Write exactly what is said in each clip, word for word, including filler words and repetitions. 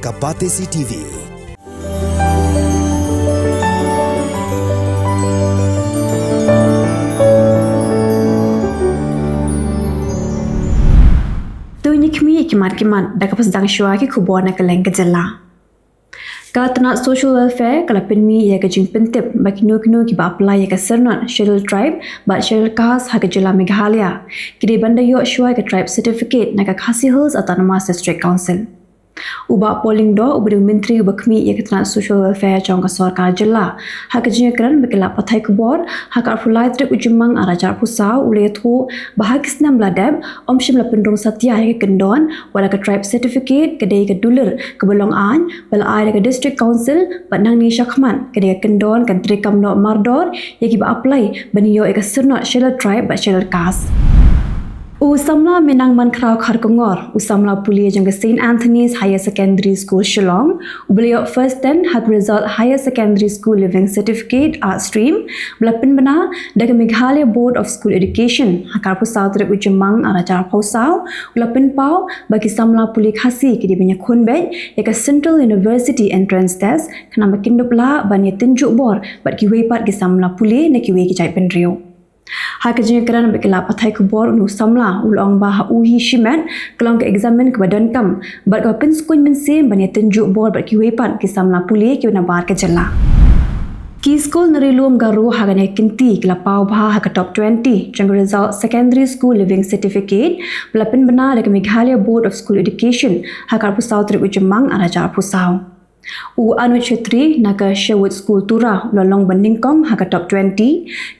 A Batesi T V. To ngin ïa khmih khmat khmat da kaba sdang shuwa ki khubor na kylleng ka jylla. Ka tnat Social Welfare ka la pynmih ïa ka jingpyntip ba kino kino kiba apply ïa ka syrnod Scheduled Tribe bad Scheduled Caste ha ka jylla Meghalaya ki dei ban da ïoh shuwa ïa ka Tribe Certificate na ka Khasi Hills Autonomous District Council. U Bah Paul Lyngdoh uba dei u Myntri uba khmih ïa ka tnat Social Welfare jong ka sorkar jylla, ha ka jingïakren bad ki lad pathai khubor ha ka arphew lai tarik u Jymmang arhajar arphew saw, u la ïathuh ba ha ki snem ba la dep ym shym la pynrung satia ïa ka kyndon wat la ka Tribe Certificate ka dei ka dulir kaba long aiñ ba la ai da ka District Council, bad nangne shakhmat ka dei ka kyndon kan treikam noh mardor ïa kiba apply ban ïoh ïa ka syrnod Scheduled Tribe bad Scheduled Caste. U samla Mynangmankhraw Kharkongor, u samla pule jong ka Saint Anthony's Higher Secondary School Shillong, uba la ïoh first ten ha ka result Higher Secondary School Leaving Certificate Arts Stream ba la pynbna da ka Meghalaya Board of School Education, ha ka arphew saw tarik u Jymmang arhajar arphew saw, u la pynpaw ba ki samla pule Khasi ki dei ban ïakhun beit ïa ka Central University Entrance Test khnang ba kin dup lah ban ïatynjuh bor bad kiwei pat ki samla pule na kiwei ki jaitbynriew. Ha ka jingïakren bad ki lad pathai khubor, une u samla u la ong ba ha u hi shimet ka long ka eksamin kaba donkam bad kaba pynskhem mynsiem ban ïatynjuh bor bad kiwei pat ki samla pule kiba nabar ka jylla. Ki skul na Ri Lum Garo ha kane ka kynti ki la paw bha ha ka top twenty jong ka result Secondary School Leaving Certificate ba la pynbna da ka Meghalaya Board of School Education ha ka arphew saw tarik u Jymmang arhajar arphew saw. U Anuj Chhetri na ka Sherwood School Tura u la long ba nyngkong ha ka top twenty,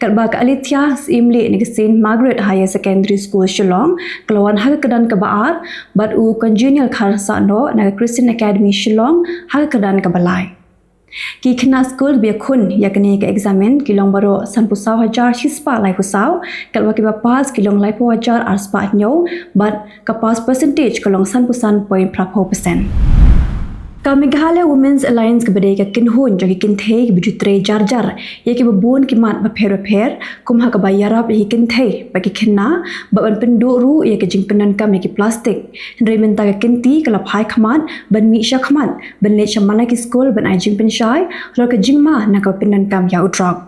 katba ka Alethea Syiemlieh na ka Saint Margaret Higher Secondary School Shillong ka la wan ha ka kyrdan kaba ar, bad u Congenial Kharsahnoh na ka Christian Academy Shillong ha ka kyrdan kaba lai. Ki khynnah skul ba ïakhun ïa kane ka eksamin ki long baroh sanphew saw hajar shispah laiphew saw, katba kiba pass ki long laiphew hajar arspah hynñiew, bad ka pass percentage ka long sanphew san point phraphew percent. Ka Meghalaya Women's Alliance kaba dei ka kynhun jong ki kynthei kiba ju trei jar jar ïa kiba bun ki mat bapher bapher, kum ha kaba ïarap ïa ki kynthei bad ki khynnah bad ban pynduh ruh ïa ka jingpyndonkam ïa ki plastik. Hynrei mynta ka kynti ka la phai khmat ban mih shakhmat ban leit sha man la ki skul ban ai jingpynshai halor ka jingma na kaba pyndonkam ïa u drok.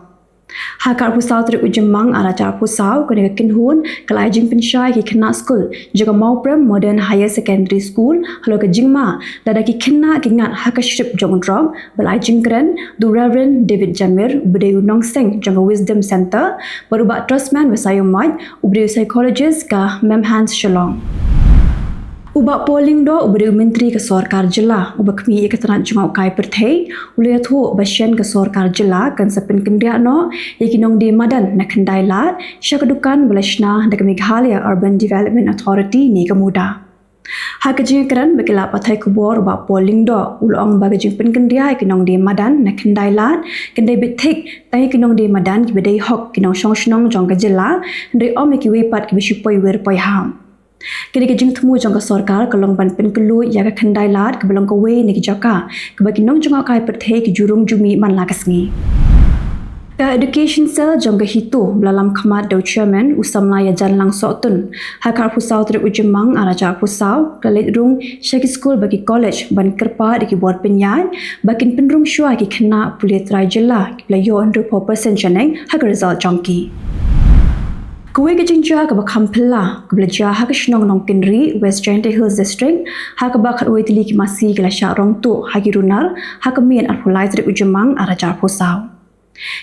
Ha ka arphew saw tarik u Jymmang arhajar arphew saw, kane ka kynhun ka la ai jingpynshai ïa ki khynnah skul jong ka Mawprem Modern Higher Secondary School halor ka jingma lada ki khynnah ki ngat ha ka shrip jong u drok, ba la ai jingkren da u Reverend David Jamir uba dei u nongseng jong ka Wisdom Centre, bad u Bah Trustman Basaiawmoit uba dei u psychologist ka Mem Hands Shillong. U Bah Paul Lyngdoh uba dei u Myntri ka sorkar jylla uba khmih ïa ka tnat jngohkai pyrthei, u la ïathuh ba shen ka sorkar jylla kan sa pynkynriah noh ïa ki nongdie madan na Khyndailad sha ka dukan ba la shna da ka Meghalaya Urban Development Authority ne ka MUDA. Ha ka jingïakren bad ki lad pathai khubor, u Bah Paul Lyngdoh u la ong ba ka jingpynkynriah ïa ki nongdie madan na Khyndailad kan dei beit thik tang ïa ki nongdie madan kiba dei hok ki nongshong shnong jong ka jylla, hynrei ym ïa kiwei pat kiba shu poi wir poi hap. Kane ka jingthmu jong ka sorkar ka long ban pynkylluid ïa ka Khyndailad kaba long kawei na ki jaka kaba ki nongjngohkai pyrthei ki ju rung ju mih man la ka sngi. Ka Education Cell jong ka HITO ba la lam khmat da u Chairman u samla Ïajanlang Sohtun, ha ka arphew saw tarik u Jymmang arhajar arphew saw ka la leit rung sha ki skul bad ki college ban kyrpad ïa ki bor pynïaid ba kin pynrung shuwa ïa ki khynnah pule trai jylla kiba la ïoh hynriew phew percent shaneng ha ka result jong ki. Kawei ka jingjia kaba kham phylla kaba la jia ha ka shnong Nongkynrih, West Jaintia Hills District, ha kaba khatwei tylli ki masi ki la shah rong tuh ha ki runar ha ka miet arphew lai tarik u Jymmang arhajar arphew saw.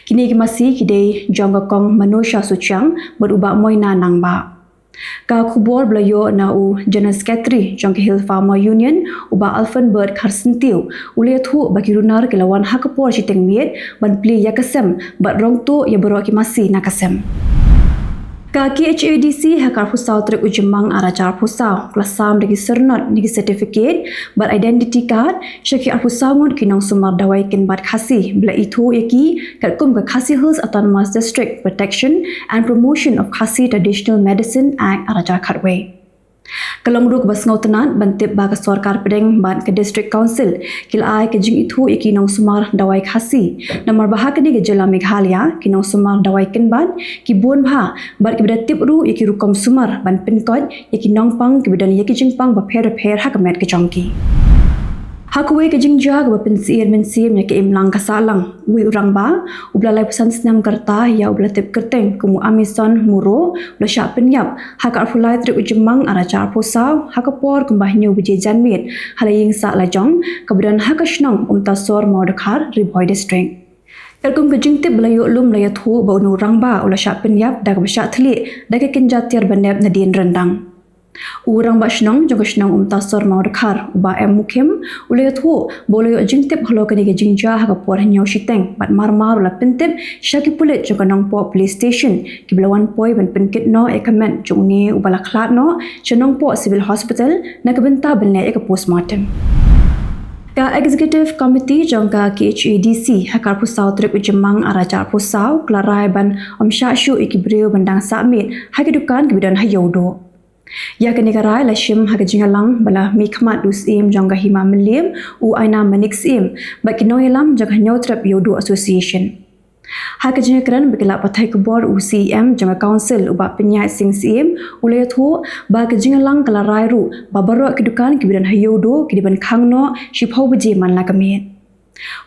Kine ki masi ki dei jong ka Kong Manusia Suchiang bad u Bah Moina Nangbah. Ka khubor ba la ïoh na u General Secretary jong ka Hill Farmer Union, u Bah Alfenbert Kharsyntiew, u la ïathuh ba ki runar ki la wan ha ka por shiteng miet ban plie ïa ka sem bad rong tuh ïa baroh ki masi na ka sem. Ka KHADC ha ka arphew saw tarik u Jymmang arhajar arphew saw ka la sam da ki syrnod ne ki certificate bad identity card sha ki arphew saw ngut ki nongsumar dawai kynbat Khasi ba la ithuh ïa ki katkum ka Khasi Hills Autonomous District Protection and Promotion of Khasi Traditional Medicine Act arhajar khatwei. Ka long ruh kaba sngewtynnat ban tip ba ka sorkar pdeng bad ka District Council ki la ai ka jingithuh ïa ki nongsumar dawai Khasi, namar ba ha kane ka jylla Meghalaya ki nongsumar dawai kynbat ki bun bha bad kiba da tip ruh ïa ki rukom sumar ban pynkoit ïa ki nongpang kiba don ïa ki jingpang bapher bapher ha ka met ka jong ki. Ha kawei ka jingjia kaba pynsyier mynsiem ïa ka imlang ka sahlang, uwei u rangbah uba la laiphew san snem ka rta ïa uba la tip kyrteng kum u Amison Muro u la shah pynïap ha ka arphew lai tarik u Jymmang ar hajar arphew saw ha ka por kumba hynñiew baje janmiet ha la ïing sah la jong kaba don ha ka shnong Umtasor Mawdkhar, Ri Bhoi District. Katkum ka jingtip ba la ïoh lum la ïathuh ba uno u rangbah u la shah pynïap da kaba shah thylliej da ka kynja tiar ba nep nadien ryndang. U rangbah shnong jong ka shnong Umtasor Mawdkhar, u Bah M Mukhim, u la ïathuh ba u la ïoh jingtip halor kane ka jingjia ha ka por hynñiew shiteng bad marmar u la pyntip sha ki pulit jong ka Nongpoh Police Station kiba la wan poi ban pynkit noh ïa ka met jong une uba la khlad noh sha Nongpoh Civil Hospital na ka bynta ban leh ïa ka postmortem. Ka Executive Committee jong ka K H A D C ha ka arphew saw tarik u Jymmang ar hajar arphew saw ka la rai ban ym shah shuh ïa ki briew ban dang sah miet ha ki dukan kiba don ha Ïewduh. Ïa kane ka rai la shim ha ka jingïalang ba la mihkhmat da u Syiem jong ka Hima Mylliem, u Ainam Manik Syiem, bad ki nongïalam jong ka Hynñiewtrep Ïewduh Association. Ha ka jingïakren bad ki lad pathai khubor, u C E M jong ka Council, u Bah Pynïaid Sing Syiem, u la ïathuh ba ka jingïalang ka la rai ruh ba baroh ki dukan kiba don ha Ïewduh ki dei ban khang noh shiphew baje man la ka miet.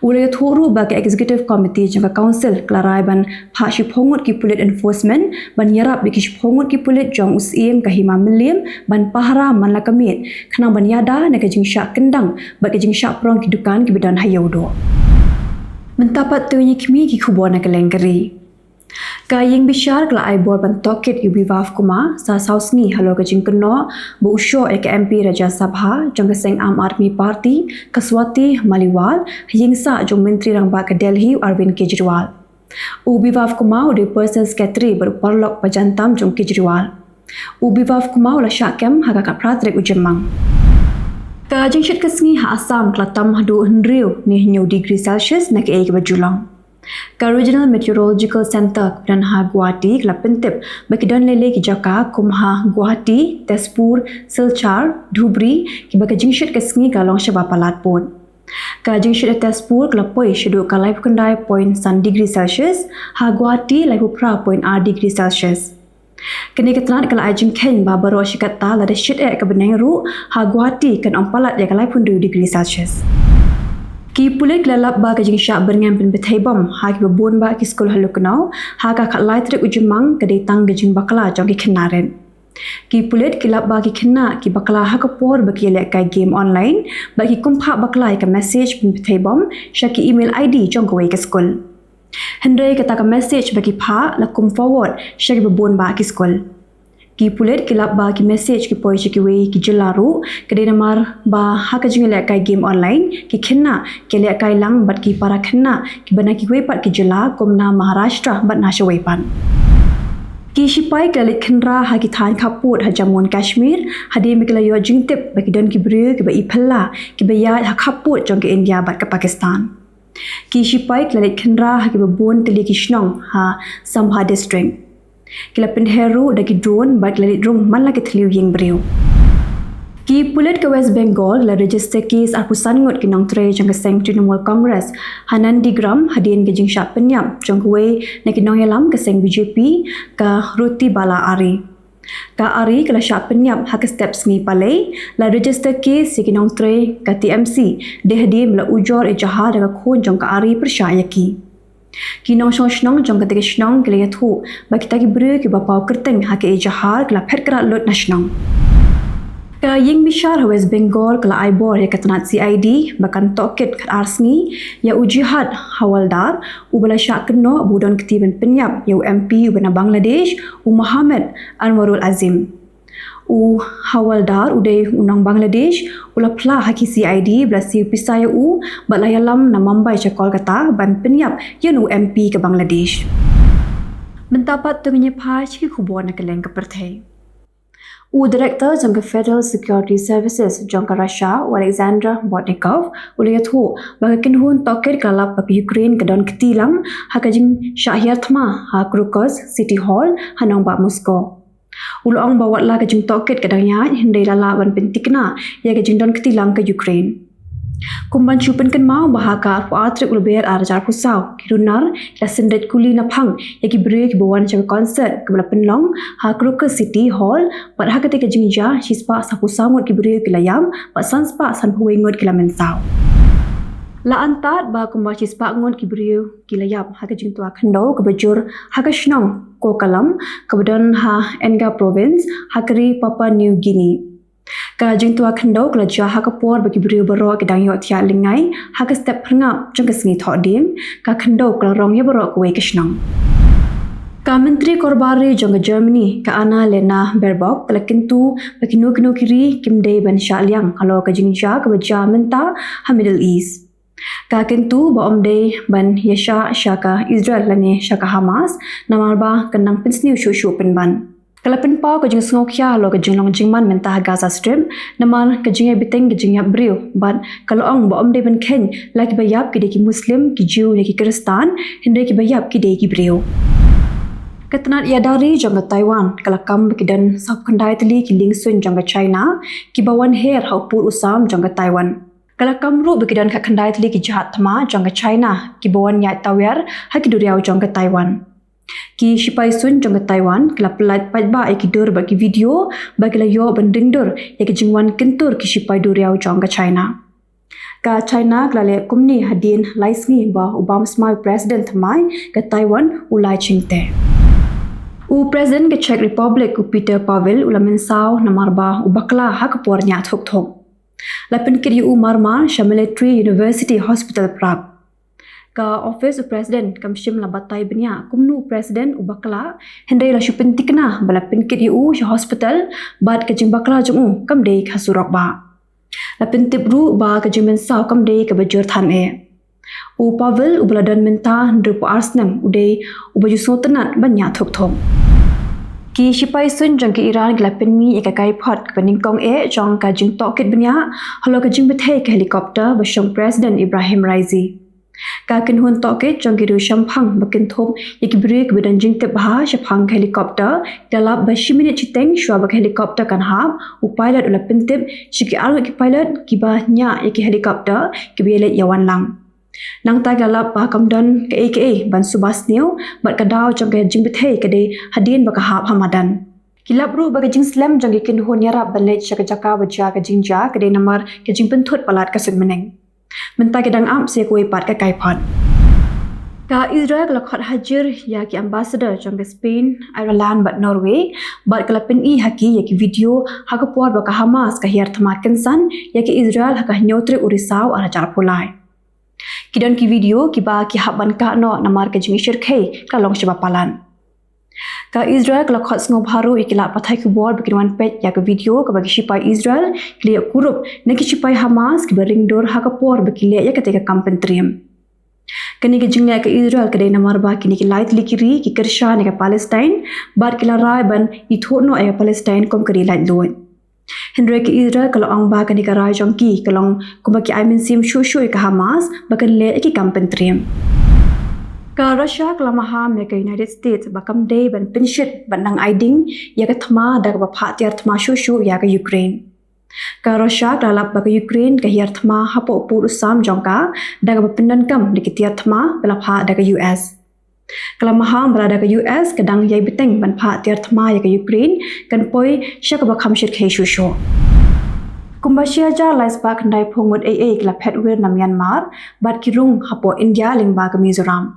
U la ïathuh ruh ba ka Executive Committee jong ka Council ka la rai ban phah shiphew ngut ki pulit enforcement ban ïarap ïa ki shiphew ngut ki pulit jong u Syiem ka Hima Mylliem ban pahara man la ka miet, khnang ban ïada na ka jingshah kyndang bad ka jingshah prong ki dukan kiba don ha Ïewduh. Mynta pat to ngin ïa khmih ki khubor na kylleng ka ri. Ka ïing bishar ka la ai bor ban tohkit ïa u Bivav Kumar sa saw sngi halor ka jingkynnoh ba u shoh ïa ka M P Rajya Sabha jong ka seng Aam Aadmi Party, ka Swati Maliwal, ha ïing sah jong u Myntri Rangbah ka Delhi, u Arvind Kejriwal. U Bivav Kumar u dei u Personal Secretary bad u paralok ba jan tam jong u Kejriwal. U Bivav Kumar u la shah kem ha ka khatphra tarik u Jymmang. Ka jingshit ka sngi ha Assam ka la tam haduh hynriew ne hynñiew degree Celsius na kaei kaba ju long. Ka Regional Meteorological Centre kaba don ha Guwahati ka la pyntip ba ki don leilei ki jaka kum ha Guwahati, Tezpur, Silchar, Dhubri, kiba ka jingshit ka sngi ka la long shaba palat bun. Ka jingshit ha Tezpur ka la poi shaduh ka laiphew khyndai point san degree Celsius, ha Guwahati laiphew phra point ar degree Celsius. Kane ka tnat ka la ai jingkheiñ ba baroh shi katta lada shit eh ka bneng ruh ha Guwahati kan ym palat ïa ka laiphew hynriew degree Celsius. Ki pulit ki la lap ba ka jingshah byrngem pynbthei bom ha kiba bun bah ki skul ha Lucknow ha ka khatlai tarik u Jymmang ka dei tang ka jingbakla jong ki khynnah rit. Ki pulit ki lap ba ki khynnah ki bakla ha ka por ba ki ïalehkai game online bad ki kum phah bakla ïa ka message pynbthei bom sha ki email I D jong kawei ka skul. Hynrei kata ka message ba ki phah la kum forward sha kiba bun bah ki skul. Ki pulit ki lap ba ki message ki poi sha kiwei ki jylla ruh, ka dei namar ba ha ka jingïalehkai game online ki khynnah ki ïalehkai lang bad ki para khynnah kiba na kiwei pat ki jylla kum na Maharashtra bad na shawei pat. Ki shipai ki la leit khynra ha ki thaiñ khappud ha Jammu and Kashmir hadien ba ki la ïoh jingtip ba ki don ki briew kiba iphylla kiba ïaid ha khappud jong ka India bad ka Pakistan. Ki shipai ki la leit khynra ha kiba bun tylli ki shnong ha Sambha District. Ki la pynher ruh da ki drone bad ki la leit rung man la ki thliew ïing briew. Ki pulit ka West Bengal ki la register case arphew san ngut ki nongtrei jong ka seng Trinamool Congress ha Nandigram hadien ka jingshah pynïap jong kawei na ki nongïalam ka seng B J P, ka Roti Bala Ari. Ka Ari ka la shah pynïap ha ka step sngi palei, la register case ïa ki nongtrei ka T M C dei hadien ba la ujor ejahar da ka khun jong ka Ari pyrshah ïa ki. Ki nongshong shnong jong kata ka shnong ki la ïathuh ba kita ki briew kiba paw kyrteng ha ka ejahar ki la phet krad lut na shnong. Ka ïing bishar ha West Bengal ka la ai bor ïa ka tnat C I D ba kan tohkit khatar sngi ïa u Jihad Hawaldar, uba la shah kynnoh ba u don kti ban pynïap ïa u M P uba na Bangladesh, u Mohammed Anwarul Azim. U Hawaldar u dei u nong Bangladesh, u la phla ha ki C I D ba la siew pisa ïa u bad la ïalam na Mumbai sha Kolkata ban pynïap ïa u M P ka Bangladesh. Mynta pat to ngin ïa phai sha ki khubor na kylleng ka pyrthei. U Director jong ka Federal Security Services jong ka Russia, u Alexander Bortnikov, u la ïathuh ba ka kynhun tohkit ka la lap ba ka Ukraine ka don kti lang ha ka jingshah hiar thma ha Crocus City Hall ha nongbah Moscow. U la ong ba wat la ka jingtohkit ka dang ïaid, hynrei la lah ban pynthikna ïa ka jingdon kti lang ka Ukraine. Kum ban shu pynkynmaw ba ha ka arphew ar tarik u Lber arhajar arphew saw, ki runar ki la syndet kuli naphang ïa ki briew kiba wan sha ka concert kaba la pynlong ha Crocus City Hall, bad ha katei ka jingjia shispah saphew saw ngut ki briew ki la ïap bad sanspah sanphew wei ngut ki la mynsaw. La antad ba kumba shispah ngut ki briew ki la ïap ha ka jingtwa khyndew kaba jur ha ka shnong Kokalam kaba don ha Enga Province ha ka ri Papua New Guinea. Ka jingtwa khyndew ka la jia ha ka por ba ki briew baroh ki dang ïohthiah lyngngai ha ka step phyrngap jong ka sngi Thohdieng. Ka khyndew ka la rong ïa baroh kawei ka shnong. Ka Myntri Korbar Ri jong ka Germany, ka Annalena Baerbock, ka la kyntu ba kino kino ki ri kim dei ban shah liang halor ka jingjia kaba jia mynta ha Middle East. Ka kyntu ba ym dei ban ïa shah sha ka Israel lane sha ka Hamas, namar ba kan nang pynsniew shuh shuh pynban. Ka la pynpaw ka jingsngewkhia halor ka jinglong jingman mynta ha Gaza Strip namar ka jingïabteng ka jingïap briew, bad ka la ong ba ym dei ban kheiñ la kiba ïap ki dei ki Muslim, ki Jiw ne ki Khristan, hynrei kiba ïap ki dei ki briew. Ka tnat ïada ri jong ka Taiwan ka la kam ba ki don sawphew khyndai tylli ki liengsuiñ jong ka China kiba wan her ha u pud u sam jong ka Taiwan. Ka la kam ruh ba ki don khatkhyndai tylli ki jahaj thma jong ka China kiba wan ïaid tawiar ha ki duriaw jong ka Taiwan. Ki shipai suiñ jong ka Taiwan ki la pyllait paidbah ïa ki dur bad ki video ba ki la ïoh ban ring dur ïa ki jingwan kyntur ki shipai duriaw jong ka China. Ka China ka la leh kumne hadien lai sngi ba u bam smai u President thymmai ka Taiwan, u Lai Ching-te. U President ka Czech Republic, u Petr Pavel, u la mynsaw namar ba u bakla ha ka por ñiah thuk thuk. La pynkit ïa u marmar sha Military University Hospital, Prague. Ka office u President kam shym la batai bniah kumno u President u bakla, hynrei la shu pynthikna ba la pynkit ïa u sha hospital, bad ka jingbakla jong u kam dei ka surok bah. La pyntip ruh ba ka jingmynsaw kam dei kaba jur than eh. U Pavel, uba la don mynta hynriewphew ar snem, u dei uba ju sngewtynnat ban ñiah thuk thuk. Ki shipai suiñ jong ka Iran ki la pynmih ïa ka kaiphod kaba nyngkong eh jong ka jingtohkit bniah halor ka jingbthei ka helicopter ba shong President Ibrahim Raisi. Ka kynhun tohkit jong ki riew shemphang ba kynthup ïa ki briew kiba don jingtip bha shaphang ka helicopter ki la lap ba shi minit shiteng shuwa ba ka helicopter kan hap, u pilot u la pyntip sha ki arngut ki pilot kiba ñiah ïa ki helicopter kiba ïaleit ïawan lang. Nangta ki la lap ba kam don kaei kaei ban suba sniew, bad ka daw jong ka jingbthei ka dei hadien ba ka hap ha madan. Ki lap ruh ba ka jingslem jong ki kynhun ïarap ban leit sha ka jaka ba jia ka jingjia ka dei namar ka jingpynthut palat ka suiñ bneng. Mynta ki dang ap sa ïa kawei pat ka kaiphod. Ka Israel ka la khot hajir ïa ki ambassador jong ka Spain, Ireland bad Norway, bad ka la pyni ha ki ïa ki video ha ka por ba ka Hamas ka hiar thma kynsan ïa ka Israel ha ka hynñiew tarik u Risaw arhajar arphew lai. Ki don ki video kiba ki hap ban kah noh namar ka jingshyrkhei ka long shibun palat. Ka Israel ka la khot sngewbha ruh ïa ki lad pathai khubor ba kin wan peit ïa ka video kaba ki shipai Israel ki la ïoh kurup na ki shipai Hamas kiba ring dur ha ka por ba ki leh ïa katei ka kam pyntriem. Kane ka jingleh ka Israel ka dei namar ba kine ki lai tylli ki ri ki kyrshan ïa ka Palestine, bad ki la rai ban ithuh noh ïa ka Palestine kum ka ri laitluid. Hynrei ka Israel ka la ong ba kane ka rai jong ki ka long kumba ki ai mynsiem shuh shuh ïa ka Hamas ba kan leh ïa ki kam pyntriem. Ka Russia ka la maham ïa ka United States ba kam dei ban pynshit ban nang ai ding ïa ka thma da kaba phah tiar thma shuh shuh ïa ka Ukraine. Ka Russia ka la lap ba ka Ukraine ka hiar thma hapoh pud u sam jong ka da kaba pyndonkam da ki tiar thma ba la phah da ka U S. Ka la maham ba lada ka U S ka dang ïai bteng ban phah tiar thma ïa ka Ukraine, kan poi sha kaba kham shyrkhei shuh shuh. Kumba shi hajar lai spah khyndai phew ngut ei ei ki la phet wir na Myanmar bad ki rung hapoh India lyngba ka Mizoram.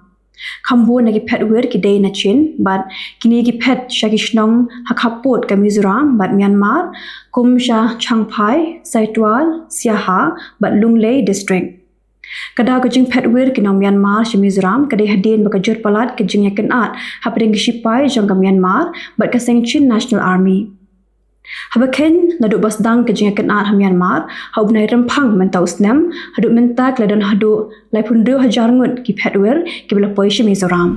Kham bun na ki phet wir ki dei na Chin, bad kine ki phet sha ki shnong ha khappud ka Mizoram bad Myanmar, kum sha Champhai, Saitual, Siaha bad Lunglei District. Ka daw ka jingphet wir ki nong Myanmar sha Mizoram ka dei hadien ba ka jur palat ka jingïakynad hapdeng ki shipai jong ka Myanmar bad ka seng Chin National Army. Haba kheiñ, naduh ba sdang ka jingïakynad ha Myanmar ha u bnai Rymphang mynta u snem, haduh mynta ki la don haduh laiphew hynriew hajar ngut ki phet wir kiba la poi sha Mizoram.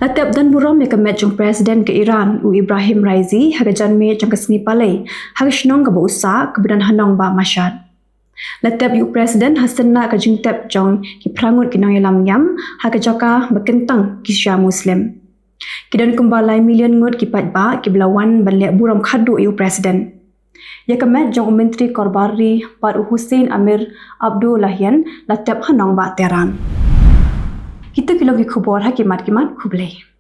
La tep don burom ïa ka met jong President ka Iran, u Ibrahim Raisi, ha ka janmiet jong ka sngi Palei ha ka shnong kaba u sah kaba don ha nongbah Mashhad. La tep ïa u President ha sien na ka jingtep jong ki phra ngut ki nongïalam niam ha ka jaka ba kyntang ki Shia Muslim. Ki don kumba lai million ngut ki paidbah kiba la wan ban leh burom khadduh ïa u President. Ïa ka met jong u Myntri Korbar Ri bad u Hussein Amir Abdullahian la tep ha nongbah Tehran. Kita ki long ki khubor ha ki mat ki mat, khublei.